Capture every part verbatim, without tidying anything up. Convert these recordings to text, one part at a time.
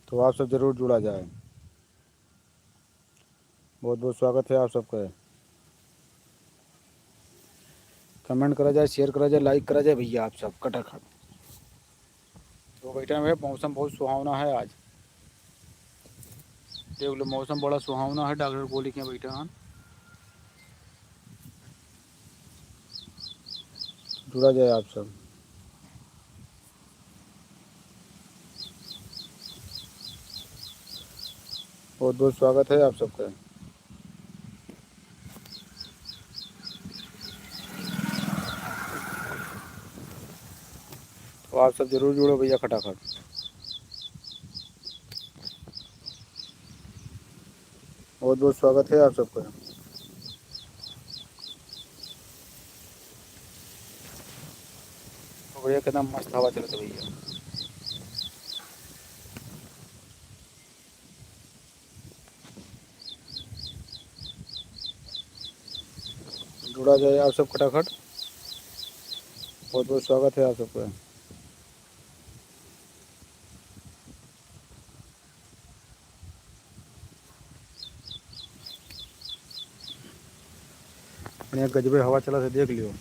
तो आप सब जरूर जुड़ा जाए। बहुत बहुत स्वागत है आप सबका। Comment करा जाए, share करा जाए, like करा जाए भैया, आप सब खटाखट। तो बैठा है, मौसम बहुत सुहावना है आज। देख लो, मौसम बड़ा सुहावना है, डॉक्टर गोली के यहाँ बैठा है। जुड़ा जाए आप सब। बहुत बहुत स्वागत है आप सबका। तो आप सब जरूर जुड़ो भैया खटाखट। बहुत बहुत स्वागत है आप सबका। तो भैया, कितना मस्त हवा चलत है भैया। जुड़ा जाए आप सब खटाखट। बहुत बहुत स्वागत है आप सबका। बढ़िया गजबे हवा चलत है, देख लियो।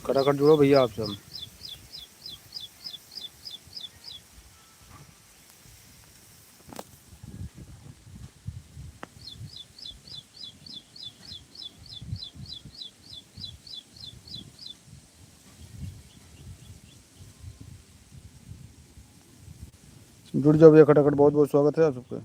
खटाखट जुड़ो भैया आप सब। जुड़ जाओ भैया खटाखट, बहुत बहुत स्वागत है आप सबका।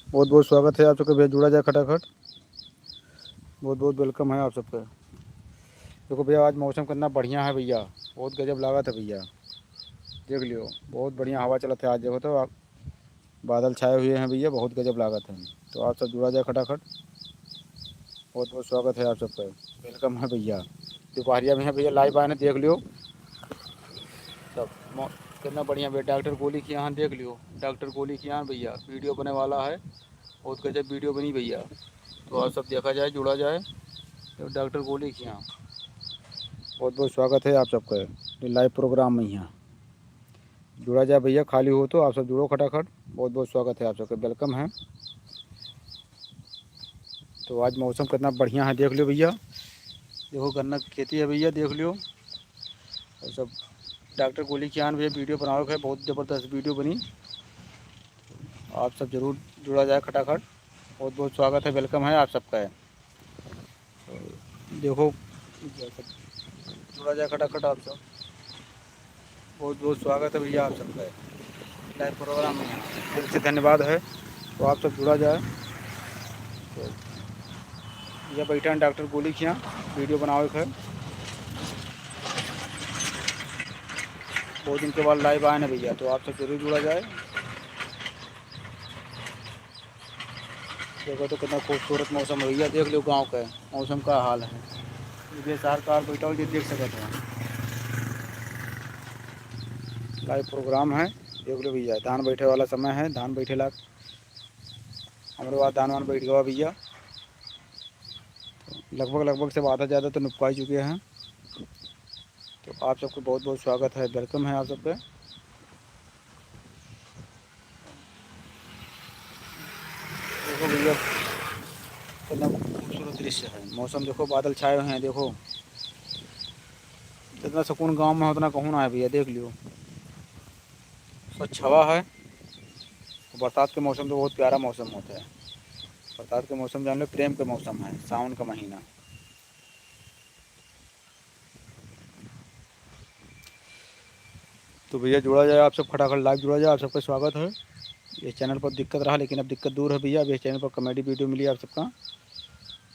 बहुत बहुत स्वागत है आप सबके भैया, जुड़ा जाए खटाखट। बहुत बहुत welcome है आप सबका। देखो भैया, आज मौसम कितना बढ़िया है भैया, बहुत गजब लागत है भैया। देख लियो, बहुत बढ़िया हवा चलत है आज। देखो तो आप, बादल छाए हुए हैं भैया, बहुत गजब लागत है। तो आप सब जुड़ा जाए खटाखट। बहुत बहुत स्वागत है आप सबका, welcome है भैया। दोपहरिया में है भैया, live आए हैं, देख लियो सब। मौ-, कितना बढ़िया भैया, डॉक्टर गोली के यहाँ देख लियो, डॉक्टर गोली के यहाँ भैया video बने वाला है, बहुत गजब video बनी भैया। तो आप सब देखा जाए, जुड़ा जाए, तो डॉक्टर गोली के यहाँ बहुत बहुत स्वागत है आप सबका ये live program में। यहाँ जुड़ा जाए भैया, खाली हो तो आप सब जुड़ो खटाखट, बहुत बहुत स्वागत है आप सबका, welcome है। तो आज मौसम कितना बढ़िया है, देख लियो भैया, देखो गन्ना की खेती है भैया, देख लियो। और सब डॉक्टर गोली के यहाँ भैया video बनावे के है, बहुत जबरदस्त video बनी। आप सब जरूर जुड़ा जाए खटाखट, बहुत बहुत स्वागत है, welcome है आप सबका है। देखो, जुड़ा जाए खटाखट आप सब। बहुत बहुत स्वागत है भैया आप सबका live program में। यहाँ दिल से धन्यवाद है, तो आप सब जुड़ा जाए। तो ये बैठा है डॉक्टर गोली के यहाँ, video बनावे के है। बहुत दिन के बाद live आए ना भैया, तो आप सब जरूर जुड़ा जाए। देखो तो कितना खूबसूरत मौसम है भैया, देख लो गाँव का मौसम का हाल है। ये सार कार बैठा हो, ये देख सकत हो, live program है। देख लो भैया, धान बैठे वाला समय है, धान बैठे लाग, हमरे बाद धान वान बैठ गवा भैया। तो लगभग, लगभग सब आधा ज़्यादा तो नुपकाई चुके हैं। तो आप सबको बहुत बहुत स्वागत है, welcome है आप सबके। देखो भैया, कितना खूबसूरत दृश्य है। मौसम देखो, बादल छाए हुए हैं, देखो जितना सुकून गाँव में है उतना कहूँ ना है भैया, देख लियो। स्वच्छ हवा है। बरसात के मौसम तो बहुत प्यारा मौसम होता है। बरसात के मौसम जान लो, प्रेम के मौसम है, सावन का महीना। तो भैया जुड़ा जाए आप सब, खटाखट live जुड़ा जाए, आप सबका स्वागत है। ये channel पर दिक्कत रहा, लेकिन अब दिक्कत दूर है भैया, अब ये channel पर comedy video मिली आप सबका,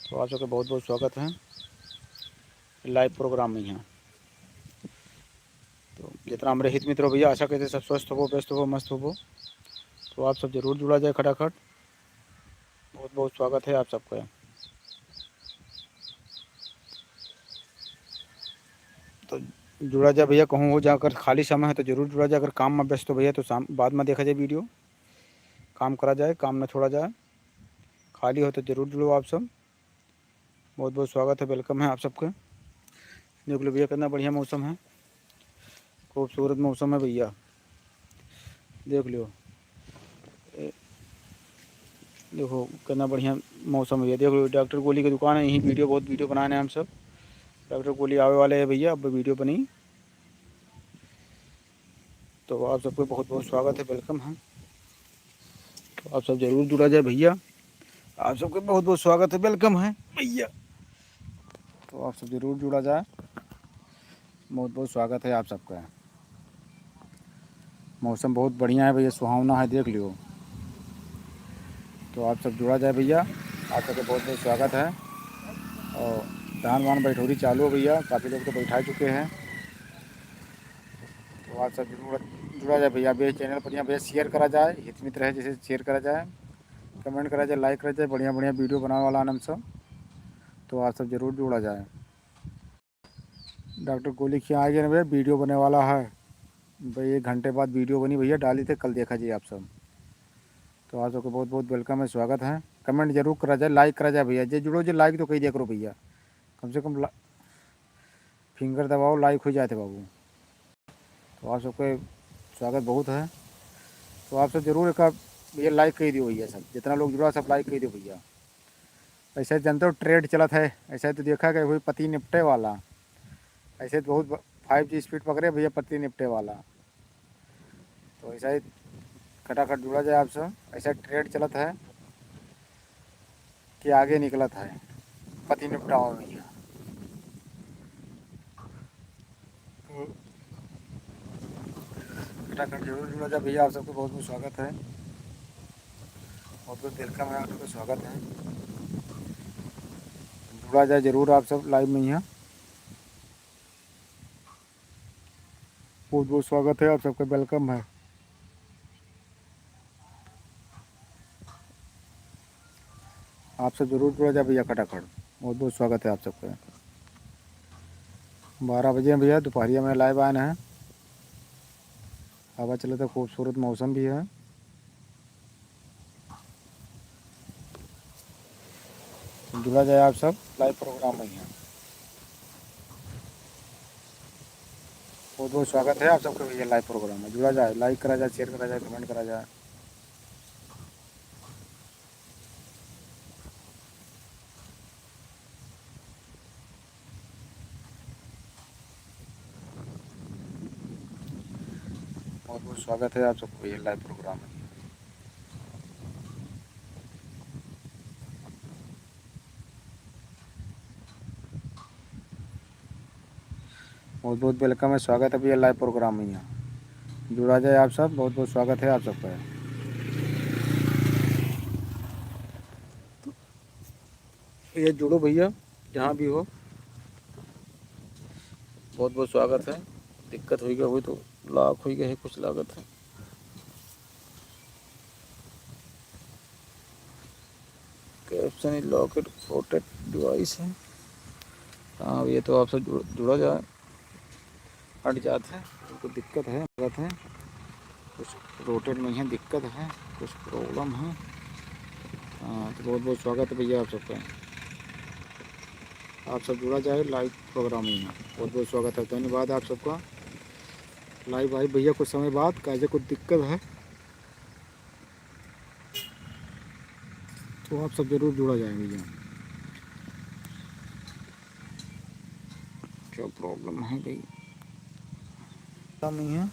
तो आप सबका बहुत बहुत स्वागत है। Live program में यहाँ तो जितना हमरे हित मित्र हो भैया, आशा करते सब स्वस्थ हो, व्यस्त हो, मस्त हो। तो आप सब जरूर जुड़ा जाए खटाखट। बहुत बहुत स्वागत है आप सबका। तो जुड़ा जाए भैया, कहूँ हो जाकर खाली समय है तो जरूर जुड़ा जाए। अगर काम में व्यस्त हो भैया तो शाम बाद में देखा जाए वीडियो। काम करा जाए, काम ना छोड़ा जाए। खाली हो तो जरूर जुड़ो आप सब। बहुत बहुत स्वागत है, welcome है आप सबके। देख लो भैया, कितना बढ़िया मौसम है, खूबसूरत मौसम है भैया। देख लो, ए, देखो कितना बढ़िया मौसम है भैया। देख लो, डॉक्टर गोली की दुकान है, यहीं वीडियो, बहुत वीडियो बनाए हैं हम सब। डॉक्टर गोली आवे वाले हैं भैया, अब वीडियो बनी। तो आप सबको बहुत बहुत स्वागत है, welcome है। तो आप सब जरूर जुड़ा जाए भैया, आप सबको बहुत बहुत स्वागत है, welcome है भैया। तो आप सब जरूर जुड़ा जाए, बहुत बहुत स्वागत है आप सबका। मौसम बहुत बढ़िया है भैया, सुहावना है, देख लियो। तो आप सब जुड़ा जाए भैया, आप सबका बहुत बहुत स्वागत है। और धान वान बैठौरी चालू है भैया, काफ़ी लोग तो बैठा चुके हैं। तो आप सब जुड़ा, जुड़ा जाए भैया, भैया channel बढ़िया भैया share करा जाए, हित मित्र है जैसे share करा जाए, comment करा जाए, like करा जाए, बढ़िया बढ़िया वीडियो बनावे वाला हम सब। तो आप सब जरूर जुड़ा जाए। डॉक्टर गोली के यहाँ आ गए ना भैया, वीडियो बने वाला है भाई, एक घंटे बाद वीडियो बनी भैया, डाली थे कल, देखा जी आप सब। तो आप सबको बहुत बहुत welcome है, स्वागत है। Comment जरूर करा जाए, like करा जाए भैया, जे जुड़ो जे like तो कही दिया करो भैया, कम से कम ला-, finger दबाओ, like हो जाए थे बाबू। तो आप सबके स्वागत बहुत है। तो आप सब जरूर एक भैया like कर दियो भैया, सब जितना लोग जुड़ा सब like कर दियो भैया। ऐसे जनते हो trend चलत है, ऐसे तो देखा गया वही पति निपटे वाला, ऐसे तो बहुत five G speed पकड़े भैया पति निपटे वाला। तो ऐसा ही खटाखट जुड़ा जाए आप सब। ऐसा trend चलत है कि आगे निकलत है पति निपटावा में ही। खटाखट जरूर जुड़ा जाए भैया, आप सबको बहुत बहुत स्वागत है, बहुत बहुत welcome है, आप सबको स्वागत है। जुड़ा जाए जरूर आप सब live में यहाँ। बहुत बहुत स्वागत है आप सबका, welcome है। आप सब जरूर जुड़ा जाए भैया खटाखट, बहुत बहुत स्वागत है आप सबका। बारह बजे हैं भैया, दोपहरिया में live आए हैं। हवा चलत है, खूबसूरत मौसम भी है। जुड़ा जाए आप सब live program में यहाँ। बहुत बहुत स्वागत है आप सबके भैया live program में। जुड़ा जाए, like करा जाए, share करा जाए, comment करा जाए। बहुत बहुत स्वागत है आप सबको भैया live program में। बहुत बहुत welcome है, स्वागत है भैया live program में यहाँ। जुड़ा जाए आप सब, बहुत बहुत स्वागत है आप सबका। ये जुड़ो भैया, जहाँ भी हो, बहुत बहुत स्वागत है। दिक्कत होई गया, होई तो lock होई गया है, कुछ लागत है। Caption is locked, protect device है। हाँ, ये तो आपसे जुड़, जुड़ा जाए, हट जात है, उनको दिक्कत है, लागत है, कुछ rotate नहीं है, दिक्कत है, कुछ problem है। हाँ, तो बहुत बहुत स्वागत है भैया आप सबका, आप सब जुड़ा जाए live program में। बहुत बहुत स्वागत है, धन्यवाद आप सबका। Live आए भैया कुछ समय बाद, काहे कुछ दिक्कत है, तो आप सब जरूर जुड़ा जाए भैया। क्या problem है भाई? पता नहीं है,